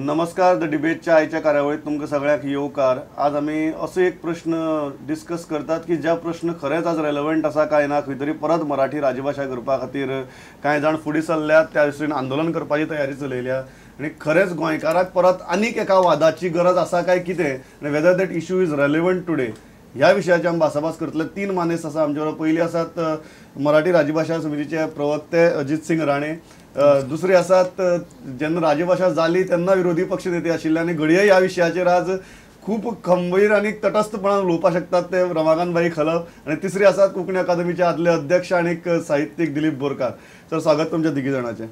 नमस्कार, the डिबेटच्या आयच्या कार्यावळीत तुमकां सगळ्यांक येवकार. आज आमी असो एक प्रश्न डिस्कस करतात की ज्या प्रश्न खरेंच आज रेलेवंट आसा काय ना. खंय तरी परत मराठी राजभाशा करपा खातीर कांय जाण फुडें सरल्यात, त्या दृश्टीन आंदोलन करपाची तयारी चलयल्या आनी खरेंच गोंयकाराक परत आनीक एका वादाची गरज आसा काय कितें आनी whether that issue is relevant today ह्या विशयाचे आमी भासाभास करतले. तीन मानेस्त आसा आमचे बरोबर. पयली आसात मराठी राजभाशा समितीचे प्रवक्ते अजित सिंग राणे, दुसरे आसात जेन्ना राजभाशा जाली तेन्ना विरोधी पक्ष नेते आशिल्ले आनी घडये ह्या विशयाचेर आज खूब खंबीर आनी तटस्थपणान उलोवपाक शकतात ते रमाकांत भाई खलप, आनी तिसरे आसात कोंकणी अकादमीचे आदले अध्यक्ष आनी साहित्यीक दिलीप बोरकार. सर, स्वागत तुमच्या तिगी जाणाचें.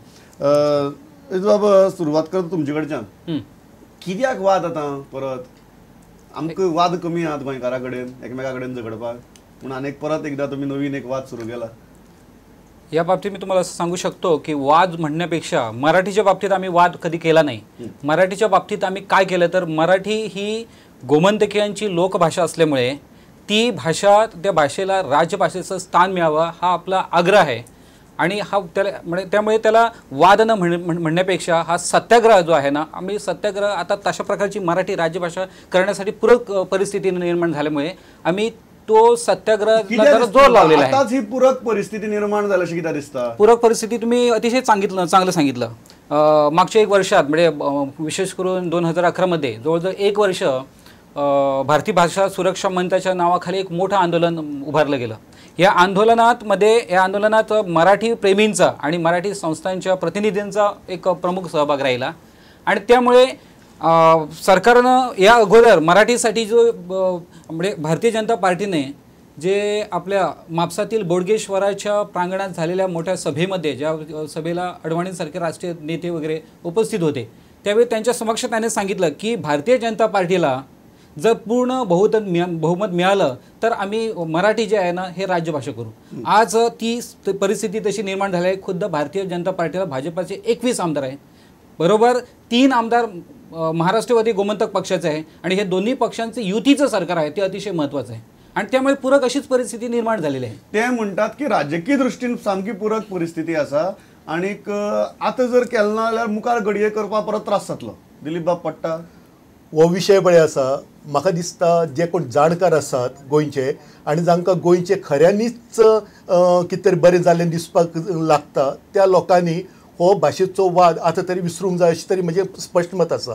बाब, सुरवात करता तुमचे कडच्यान. कित्याक वाद आतां परत? आमकां वाद कमी आहात गोंयकारा कडेन एकमेका कडेन झगडपाक, पूण आनी परत एकदा तुमी नवीन एक वाद सुरू केला. या बाबतीत मी तुम्हाला असं सांगू शकतो की वाद म्हणण्यापेक्षा मराठीच्या बाबतीत आम्ही वाद कधी केला नाही. मराठीच्या बाबतीत आम्ही काय केलं तर मराठी ही गोमंतकीयांची लोकभाषा असल्यामुळे ती भाषा, त्या भाषेला राजभाषेचं स्थान मिळावं हा आपला आग्रह आहे. आणि हा त्याला म्हणजे त्यामुळे त्याला वाद न म्हणण्यापेक्षा हा सत्याग्रह जो आहे ना, आम्ही सत्याग्रह आता तशा प्रकारची मराठी राजभाषा करण्यासाठी पूरक परिस्थिती निर्माण झाल्यामुळे आम्ही तो सत्याग्रह जोर लावलेला आहे. आताच ही पूरक परिस्थिती निर्माण झाली अशी कित्याक दिसता? पूरक परिस्थिती तुम्ही अतिशय चांगलं सांगितलं. मागच्या एक वर्षात म्हणजे विशेष करून 2011 मध्ये जवळजवळ एक वर्ष भारतीय भाषा सुरक्षा मंचाच्या नावाखाली एक मोठं आंदोलन उभारलं गेलं. या आंदोलनात मराठी प्रेमींचा आणि मराठी संस्थांच्या प्रतिनिधींचा एक प्रमुख सहभाग राहिला. आणि त्यामुळे सरकारनं या अगोदर मराठीसाठी जो म्हणजे भारतीय जनता पार्टीने जे आपल्या म्हापसातील बोडगेश्वराच्या प्रांगणात झालेल्या मोठ्या सभेमध्ये, ज्या सभेला अडवाणींसारखे राष्ट्रीय नेते वगैरे उपस्थित होते, त्यावेळी त्यांच्या समक्ष त्याने सांगितलं की भारतीय जनता पार्टीला जर पूर्ण बहुमत मिळालं तर आम्ही मराठी जे आहे ना हे राज्यभाषा करू. आज ती परिस्थिती तशी निर्माण झाली आहे. खुद्द भारतीय जनता पार्टीला भाजपाचे 21 आमदार आहे, बरोबर 3 आमदार महाराष्ट्रवादी गोमंतक पक्षाचे आहे आणि हे दोन्ही पक्षांचे युतीचं सरकार आहे, ते अतिशय महत्त्वाचं आहे. आणि त्यामुळे पूरक अशीच परिस्थिती निर्माण झालेली आहे. ते म्हणतात की राजकीय दृष्टीन सामकी पूरक परिस्थिती आसा आनीक आतां जर केलें ना जाल्यार मुखार घडये करपाक परत त्रास जातलो. दिलीप बाब पडटा हो विशय पळय आसा. म्हाका दिसता जे कोण जाणकार आसात गोंयचे आनी जांकां गोंयचे खऱ्यांनीच कितें तरी बरें जाल्लें दिसपाक लागता त्या लोकांनी हो भाशेचो वाद आतां तरी विसरूंक जाय अशें तरी म्हजें स्पश्ट मत आसा.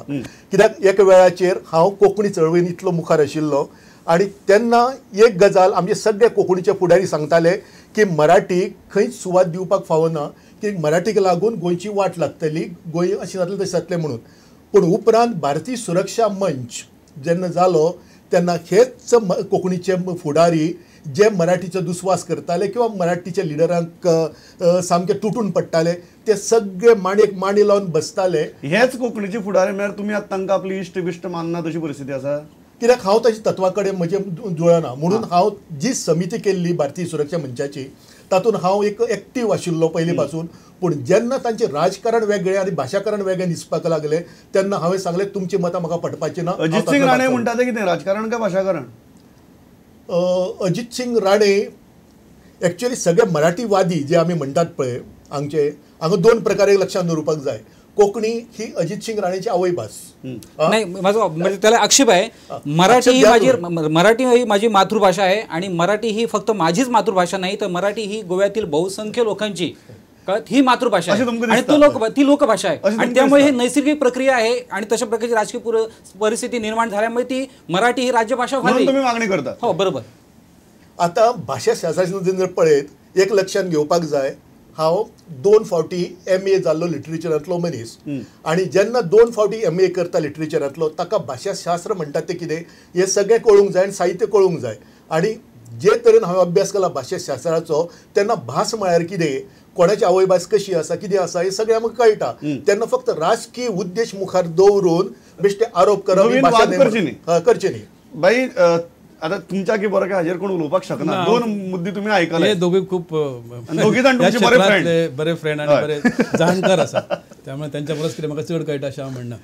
कित्याक एका वेळाचेर हांव कोंकणी चळवळीन इतलो मुखार आशिल्लो आनी तेन्ना एक गजाल आमचे सगळे कोंकणीचे फुडारी सांगताले की मराठीक खंयच सुवात दिवपाक फावना, की मराठीक लागून गोंयची वाट लागतली, गोंय अशें जातलें तशें जातलें म्हणून. पूण उपरांत भारतीय सुरक्षा मंच जेन्ना जालो तेन्ना हेच कोंकणीचे फुडारी जे मराठीचो दुस्वास करताले किंवा मराठीच्या लिडरांक सामके तुटून पडटाले ते सगळे मांडयेक मांडी लावन बसताले. हेच कोंकणीचे फुडारी म्हळ्यार तुमी आतां तांकां आपली इश्ट बिश्ट मानना तशी परिस्थिती आसा? कित्याक हांव ताच्या तत्वा कडेन म्हजें जुळना म्हणून हांव जी समिती केल्ली भारतीय सुरक्षा मंचाची तातूंत हांव एक एक्टीव आशिल्लो पयलीं पासून. पूण जेन्ना तांचें राजकारण वेगळें आनी भाशाकरण वेगळें दिसपाक लागलें तेन्ना हांवें सांगलें तुमचीं मतां म्हाका पटपाचीं ना. अजित सिंग राणे म्हणटा तें कितें, राजकारण काय भाशाकरण? अजित सिंग राणे एक्चुअली सगळे मराठीवादी जे आमी म्हणटात पळय हांगचे, हांगा दोन प्रकारे लक्षांत दवरुपाक जाय. कोंकणी ही अजित सिंग राणेची आवयभास नाही, माझा म्हणजे त्याला आक्षेप आहे. मराठी ही माझी मातृभाषा आहे आणि मराठी ही फक्त माझीच मातृभाषा नाही तर मराठी ही गोव्यातील बहुसंख्य लोकांची ही मातृभाषा आहे आणि ती लोकभाषा आहे आणि त्यामुळे ही नैसर्गिक प्रक्रिया आहे आणि तशा प्रकारची राजकीय परिस्थिती निर्माण झाल्यामुळे ती मराठी ही राज्यभाषा व्हावी तुम्ही मागणी करता. हो, बरोबर. आता भाशा शास्त्राची जर पळयत एक लक्षात घेवपाक जाय, हांव 2 फावटी MA जाल्लो लिटरेचरांतलो मनीस आनी जेन्ना 2 फावटी MA करता लिटरेचरांतलो ताका भाशाशास्त्र म्हणटात तें कितें हें सगळें कळूंक जाय आनी साहित्य कळूंक जाय. आनी जे तरेन हांवें अभ्यास केला भाशाशास्त्राचो तेन्ना भास म्हळ्यार कितें, कोणाची आवयभास कशी आसा, कितें आसा हें सगळें आमकां कळटा. तेन्ना फक्त राजकीय उद्देश मुखार दवरून बेश्टे आरोप करप करचे न्ही. बाई, आता तुमच्या की बरं काय हाजेर कोण उलोवपाक शकना. दोन मुद्दे तुम्ही आयकले, दोघे खूप दोघी जाण तुमचे बरे फ्रेंड, बरे फ्रेंड आनी बरे जाणकार आसा, त्यामुळे त्यांच्या परस कितें म्हाका चड कळटा अशें हांव म्हणना.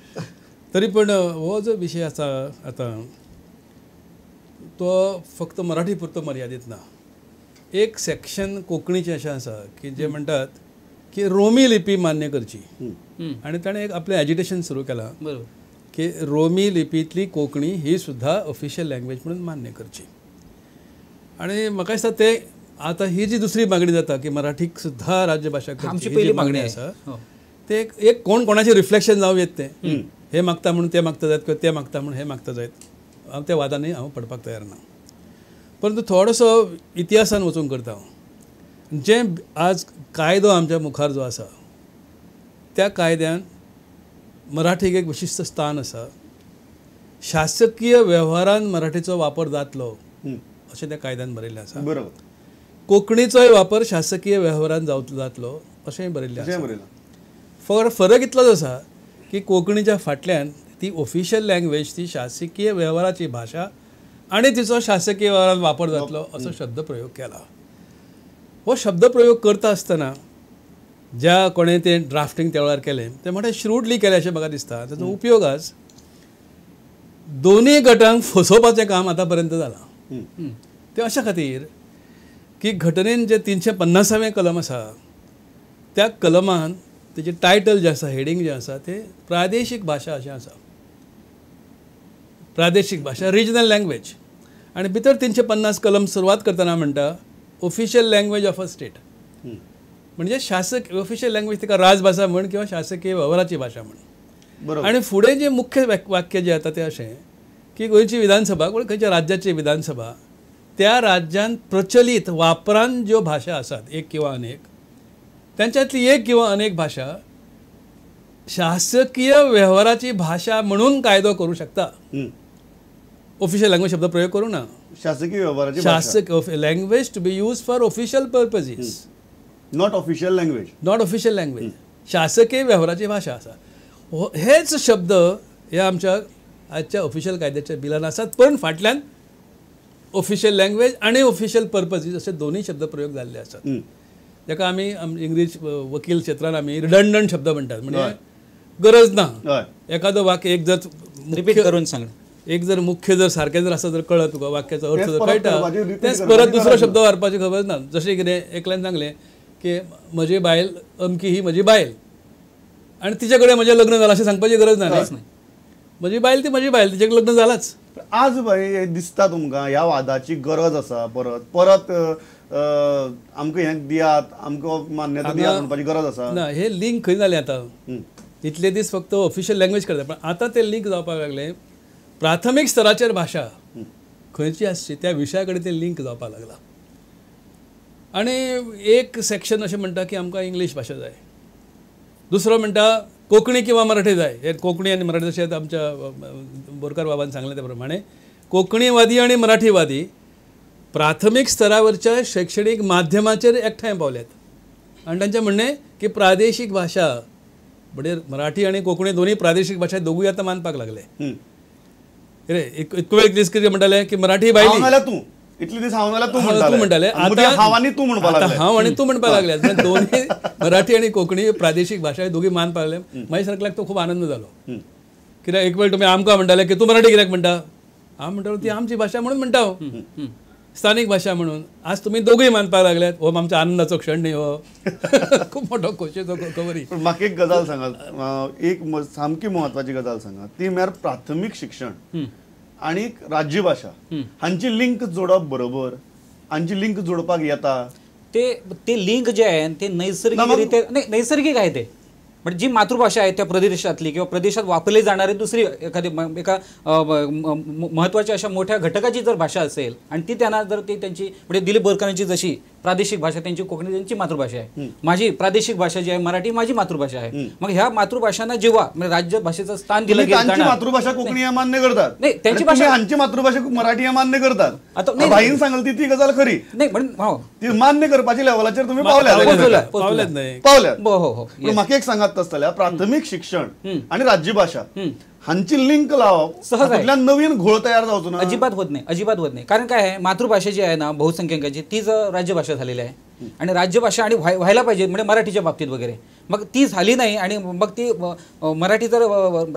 तरी पण हो जो विशय आसा आतां तो फक्त मराठी पुरतो मर्यादीत ना. एक सेक्शन कोंकणीचें अशें आसा की जे म्हणटात की रोमी लिपी मान्य करची आनी ताणें एक आपलें एजिटेशन सुरू केलां बरोबर की रोमी लिपींतली कोंकणी ही सुद्दां ऑफिशियल लँग्वेज म्हणून मान्य करची. आनी म्हाका दिसता ते आतां ही जी दुसरी मागणी जाता की मराठीक सुद्दां राज्यभाशा आमची करची पहिली मागणी आसा ते एक कोण कोणाचें रिफ्लेक्शन जावं येत तें हे मागता म्हणून ते मागता जायत किंवा ते मागता म्हणून हे मागता जायत, हांव त्या वादांनी हांव पडपाक तयार ना. परंतु थोडोसो इतिहासान वचूंक करता हांव. जें आज कायदो आमच्या मुखार जो आसा त्या कायद्यान मराठीक एक विशिश्ट स्थान आसा. शासकीय वेव्हारान मराठीचो वापर जातलो अशें त्या कायद्यान बरयल्लें आसा. बरोबर. कोंकणीचोय वापर शासकीय वेव्हारान जातलो अशेंय बरयल्लें आसा. फरक इतलोच आसा की कोंकणीच्या फाटल्यान ती ऑफिशियल लँग्वेज, ती शासकीय वेव्हाराची भाशा आनी तिचो शासकीय वेव्हारान वापर जातलो असो शब्द प्रयोग केला. हो शब्द प्रयोग करता आसतना ज्या कोणें तें ड्राफ्टींग त्या वेळार केलें तें मोठें श्रूडली केलें अशें म्हाका दिसता. ताचो उपयोग आज दोनूय गटांक फसोवपाचें काम आतां पर्यंत जालां. तें अशा खातीर की घटनेन जें 350वें कलम आसा त्या कलमान तेजें टायटल जें आसा, हेडींग जें आसा तें प्रादेशीक भाशा अशें आसा. प्रादेशीक भाशा, रिजनल लँग्वेज. आनी भितर 350 कलम सुरवात करतना म्हणटा official language of a state, म्हणजे शासक ऑफिशियल लँग्वेज तिका राजभाशा म्हण किंवा शासकीय वेव्हाराची भाशा म्हण. आनी फुडें जें मुख्य वाक्य जें येता तें अशें की गोंयची विधानसभा कोण खंयच्या राज्याची विधानसभा त्या राज्यान प्रचलित वापरान ज्यो भाशा आसात एक किंवा अनेक त्यांच्यातली एक किंवा अनेक भाशा शासकीय वेव्हाराची भाशा म्हणून कायदो करू शकता. ऑफिशियल लँग्वेज शब्द प्रयोग करू ना. शासकीय वेव्हाराची शासक language to be use for official purposes, not official language, not official language, शासकीय वेव्हाराची भाशा आसा. हेच शब्द हे आमच्या आजच्या ऑफिशियल कायद्याच्या बिलान आसात, पण फाटल्यान ऑफिशियल लँग्वेज आनी ऑफिशियल पर्पजीस असे दोनूय शब्द प्रयोग जाल्ले आसात. जाका आमी इंग्लीश वकील क्षेत्रान आमी रिडंडंट शब्द म्हणटात, म्हणजे गरज ना एखादो वाक्य एक जर रिपीट करून सांग, एक जर मुख्य जर सारकें जर आसा जर कळत तुका वाक्याचो अर्थ जर कळटा तेच परत दुसरो शब्द वापरपाची खबर ना. जशें कितें एकल्यान सांगलें की म्हजी बायल अमकी ही म्हजी बायल आनी तिचे कडेन म्हजें लग्न जालां अशें सांगपाची गरज ना. म्हजी बायल ती म्हजी बायल, तिचे लग्न जालाच. आज भाई दिसता तुमकां ह्या वादाची गरज आसा? परत परत आमकां हें दियात, आमकां मान्यता दियात म्हणपाची गरज आसा ना? हे लिंक खंय जालें आतां? इतले दीस फक्त ऑफिशियल लँग्वेज करता, पण आतां ते लिंक जावपाक लागले. प्राथमीक स्तराचेर भाशा खंयची आसची त्या विशया कडेन ते लिंक जावपाक लागला. आनी एक सेक्शन अशें म्हणटा की आमकां इंग्लीश भाशा जाय, दुसरो म्हणटा कोंकणी किंवा मराठी जाय. हे कोंकणी आनी मराठी जशें आमच्या बोरकार बाबान सांगलें त्या प्रमाणे कोंकणीवादी आनी मराठीवादी प्राथमीक स्तरावरच्या शैक्षणीक माध्यमाचेर एकठांय पावल्यात आनी तांचें म्हणणें की प्रादेशीक भाशा म्हणजे मराठी आनी कोंकणी दोनूय प्रादेशीक भाशा दोगूय आतां मानपाक लागले. इतको एक दीस कितें म्हणटाले की मराठी बायली तूं इतले दीस हांव नाल्यार तूं म्हणटाले, हांव आनी तूं म्हणपाक लागले, हांव आनी तूं म्हणपाक लागले. दोनूय मराठी आनी कोंकणी प्रादेशीक भाशा दोगी मानपाक लागले. मागीर सारक्याक तो खूब आनंद जालो. कित्याक एक वेळ तुमी आमकां म्हणटाले की तूं मराठी कित्याक म्हणटा, हांव म्हणटालो ती आमची भाशा म्हणून म्हणटा हांव, स्थानीक भाशा म्हणून. आज तुमी दोगूय मानपाक लागल्यात, हो आमच्या आनंदाचो क्षण न्ही हो, खूब मोठो खोशयेचो खबरी. पूण म्हाका एक गजाल सांगात, एक सामकी म्हत्वाची गजाल सांगात, ती म्हळ्यार प्राथमीक शिक्षण आनी राज्यभाशा हांची लिंक जोडप बरोबर, हांची लिंक जोडपाक येता ते ते लिंक जे आहे ते नैसर्गिकरित्या नाही, नैसर्गिक आहे ते. म्हणजे जी मातृभाषा आहे त्या प्रदेशातली किंवा प्रदेशात वापरली जाणारी दुसरी एखादी एका महत्त्वाच्या अशा मोठ्या घटकाची जर भाषा असेल आणि ती त्यांना जर ती त्यांची म्हणजे दिलीप बोरकरांची जशी प्रादेशिक भाषा त्यांची कोकणी त्यांची मातृभाषा आहे, माझी प्रादेशिक भाषा जी आहे मराठी माझी मातृभाषा आहे. मग ह्या मातृभाषांना जेव्हा म्हणजे राज्यभाषेचं स्थान दिलं गेलं, मातृभाषा कोकणी मान्य करतात नाही, त्यांची भाषा हांची मातृभाषा मराठी मान्य करतात. आता भाईन सांगल ती गजाल खरी नाही, पण ती मान्य करपाची लेवलाचेर तुम्ही पावल्यात पावल्यात. हो हो. म्हाका एक सांगात आसतल्या प्राथमीक शिक्षण आणि राज्यभाषा हांची लिंक लावप सहज नवीन घोळ तयार जावचो ना? अजिबात होत नाही, अजिबात होत नाही. कारण काय आहे, मातृभाषा जी आहे ना बहुसंख्याकांची तीच राज्यभाषा झालेली आहे आणि राज्यभाषा आणि व्हायला पाहिजे म्हणजे मराठीच्या बाबतीत वगैरे, मग ती झाली नाही आणि मग ती मराठी जर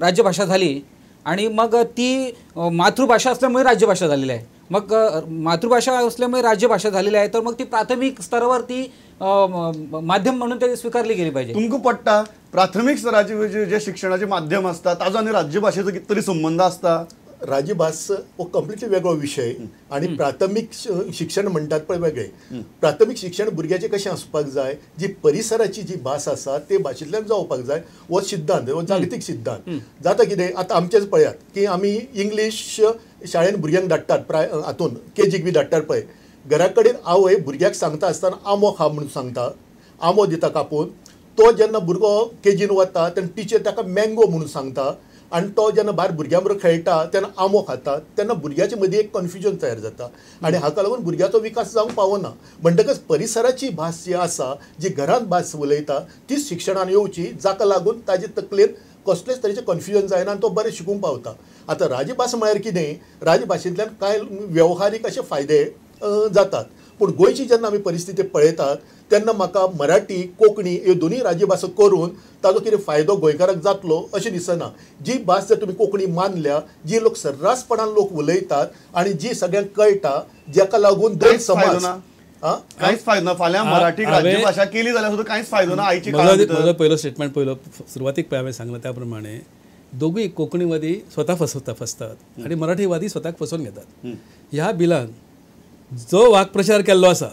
राज्यभाषा झाली आणि मग ती मातृभाषा असल्यामुळे राज्यभाषा झालेली आहे, मग मातृभाषा असल्यामुळे राज्यभाषा झालेली आहे, तर मग ती प्राथमिक स्तरावर ती माध्यम म्हणून ते स्वीकारली गेली पाहिजे. तुमकां पडटा प्राथमीक स्तराचे जे शिक्षणाचे माध्यम आसता ताजो आनी राज्यभाशेचो कितें तरी संबंद आसता. राजभास हो कंप्लिटली वेगळो विशय आनी प्राथमीक शिक्षण म्हणटात पळय वेगळें. प्राथमीक शिक्षण भुरग्याचें कशें आसपाक जाय, जी परिसराची जी भास आसा ते भाशेंतल्यान जावपाक जाय, हो सिद्धांत, हो जागतीक सिद्धांत. जाता कितें आतां आमचेंच पळयात की आमी इंग्लीश शाळेन भुरग्यांक धाडटात, प्राय हातून केजीक बी धाडटात पळय, घरा कडेन आवय भुरग्याक सांगता आसतना आंबो खा म्हणून सांगता, आंबो दिता कापून, तो जेन्ना भुरगो केजीन वता तेन्ना टिचर ताका मँगो म्हणून सांगता आनी तो जेन्ना भायर भुरग्यां बरोबर खेळटा तेन्ना आंबो खाता, तेन्ना भुरग्याचे मदीं एक कन्फ्युजन तयार जाता आनी हाका लागून भुरग्याचो विकास जावंक पावना. म्हणटकच परिसराची भास जी आसा, जी घरांत भास उलयता ती शिक्षणान येवची, जाका लागून ताजे तकलेन कसलेच तरेचें कन्फ्युजन जायना आनी तो बरें शिकूंक पावता. आतां राजभास म्हळ्यार कितें, राजभाशेंतल्यान कांय वेव्हारीक अशे फायदे जातात, पूण गोंयची जेन्ना आमी परिस्थिती पळयतात तेन्ना म्हाका मराठी कोंकणी ह्यो दोनूय राजभासो करून ताजो कितें फायदो गोंयकाराक जातलो अशें दिसना. जी भास जर तुमी कोंकणी मानल्या, जी लोक सर्रासपणान लोक उलयतात आनी जी सगळ्यांक कळटा, जाका लागून दोन समाज कांयच फायदो ना. फाल्यां मराठी राज्यभाशा केली जाल्यार सुद्दां कांयच फायदो ना. आयची म्हजो पयलो स्टेटमेंट, पयलो सुरवातीक पळय हांवें सांगलां त्या प्रमाणे दोगूय कोंकणीवादी स्वता फसतात आनी मराठीवादी स्वताक फसोवन घेतात. ह्या बिलान जो वाक्प्रचार केल्लो आसा,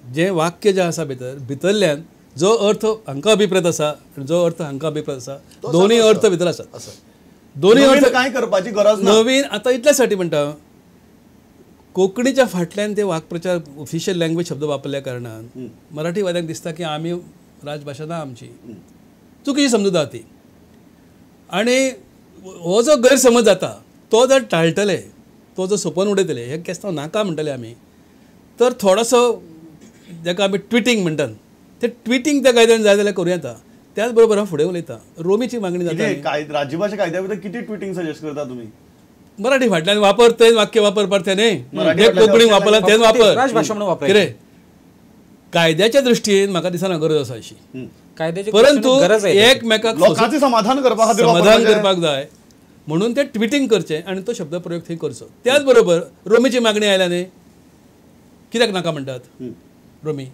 जें वाक्य जें आसा भितर भितरल्यान जो अर्थ हांकां अभिप्रेत आसा आनी जो अर्थ हांकां अभिप्रेत आसा, दोनूय अर्थ भितर आसात. दोनूय अर्थ कांय करपाची गरज ना. नवीन आतां इतल्यासाठी म्हणटा, कोंकणीच्या फाटल्यान ते वाक्प्रचार ऑफिशियल लँग्वेज शब्द वापरल्या कारणान मराठीवाद्यांक दिसता की आमी राजभाशा ना आमची, चुकीची समजूत आहा ती. आनी हो जो गैरसमज जाता तो जर टाळटले, तो जो सोपोवन उडयतले, हें केस्तांव नाका म्हणटले आमी, तर थोडोसो जाका आमी ट्विटींग म्हणटात ते ट्विटींग त्या कायद्यान जाय जाल्यार करूं येता. त्याच बरोबर हांव फुडें उलयतां, रोमीची मागणी जाता. राजभाशा कायद्या भितर कितें ट्विटींग सजेस्ट करता तुमी? मराठी फाटल्यान वापर तें वाक्य वापर परतें न्ही, कोंकणी वापरला तेंच वापर, राजभाशा म्हणून वापर. कितें कायद्याच्या दृश्टीन म्हाका दिसना गरज आसा अशी कायद्याची, परंतु एकमेकाक लोकांचें समाधान करपा खातीर समाधान करपाक जाय म्हणून ते ट्विटींग करचें आनी तो शब्द प्रयोग थंय करचो. त्याच बरोबर रोमीची मागणी आयल्या न्ही, कित्याक नाका म्हणटात रोमी?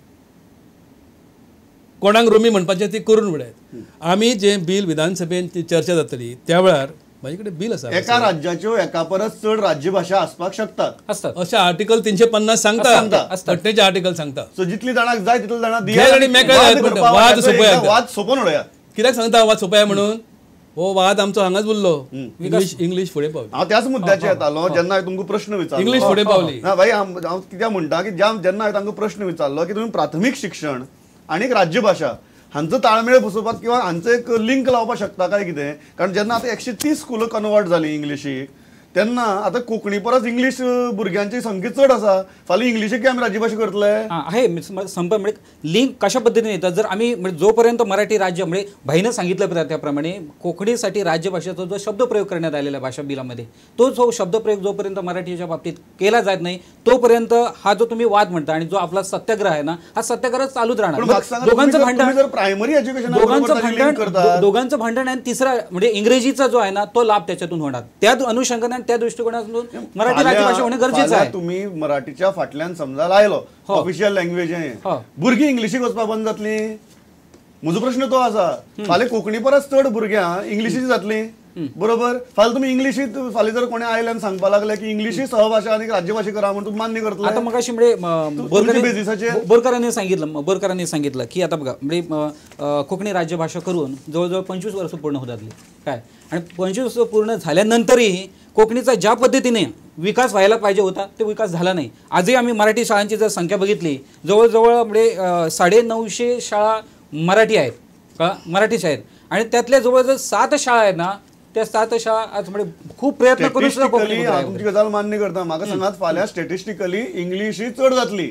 कोणाक रोमी म्हणपाचें ती करून उडयात. आमी जें बील विधानसभेन ती चर्चा जातली त्या वेळार म्हाजे कडेन बील आसा, एका राज्याच्यो एका परस चड राज्यभाशा आसपाक शकतात आसतात अशें आर्टिकल 350 सांगता, घटनेचें आर्टिकल सांगता. सो जितली जाणांक जाय तितले जाणां दियात, वाद सोंपयात, वाद सोंपोवन उडयात. कित्याक सांगता वाद सोंपया म्हणून? हो वाद आमचो हांगाच उरलो, इंग्लीश इंग्लीश फुडें पावली. हांव त्याच मुद्द्याचेर येतालो जेन्ना हांवें तुमकां प्रश्न विचारलो, इंग्लीश फुडें पावली ना भाई. हांव कित्याक म्हणटा की जेन्ना हांवें तांकां प्रश्न विचारलो की तुमी प्राथमीक शिक्षण आनी राज्यभाशा हांचो ताळमेळ बसोवपाक किंवा हांचो एक लिंक लावपाक शकता काय कितें, कारण जेन्ना आतां 130 स्कुलां कन्वर्ट जालीं इंग्लिशीक, तेन्ना आतां कोंकणी परस इंग्लीश भुरग्यांची संख्या चड आसा. फाल्यां इंग्लिशीक आमी राज्यभाशा करतले आहे संप म्हणजे लिंक कशा पद्धतीने येतात. जर आम्ही म्हणजे जोपर्यंत मराठी राज्य म्हणजे भाईनं सांगितलं त्याप्रमाणे कोकणीसाठी राज्यभाषेचा जो शब्दप्रयोग करण्यात आलेला भाषा बिलामध्ये, तो जो शब्दप्रयोग जोपर्यंत मराठीच्या बाबतीत केला जात नाही तोपर्यंत हा जो तुम्ही वाद म्हणता आणि जो आपला सत्याग्रह आहे ना, हा सत्याग्रह चालूच राहणार. दोघांचं भांडण, प्रायमरी एज्युकेशन दोघांचं भांडण आणि तिसरा म्हणजे इंग्रजीचा जो आहे ना तो लाभ त्याच्यातून होणार. त्या अनुषंगाने त्या दृष्टिकोनातून मराठी राज्यभाषा होणे गरजेचं आहे. तुम्ही मराठीच्या फाटल्यान समजा लायलो ऑफिशियल लँग्वेज, भुरगीं इंग्लिशीक वचपाक बंद जातली? म्हजो प्रश्न तो आसा. फाल्यां कोंकणी परस चड भुरग्यां इंग्लिशीच जातली, बरोबर? फाल्यां तुमी इंग्लिशीत, फाल्यां जर कोणी आयले आनी सांगपाक लागले की इंग्लिशी सहभाशा आनी राज्यभाशा करा म्हूण तुमी मान्य करतले? आता मगाशी म्हणजे बोरकरांनी सांगितलं की आता बघा म्हणजे कोकणी राज्यभाषा करून जवळजवळ 25 वर्ष पूर्ण होत आली काय, आणि 25 वर्ष पूर्ण झाल्यानंतरही कोकणीचा ज्या पद्धतीने विकास व्हायला पाहिजे होता ते विकास झाला नाही. आजही आम्ही मराठी शाळांची जर संख्या बघितली जवळजवळ म्हणजे 950 शाळा मराठी आहेत का, मराठी शाळेत, आणि त्यातल्या जवळजवळ 7 शाळा आहेत ना, त्या 7 शाळा आज म्हणजे खूप प्रयत्न करून सुद्धा तुमची गजाल मान्य करता. म्हाका सांगात फाल्यां स्टॅटिस्टिकली इंग्लिश ही चड जातली,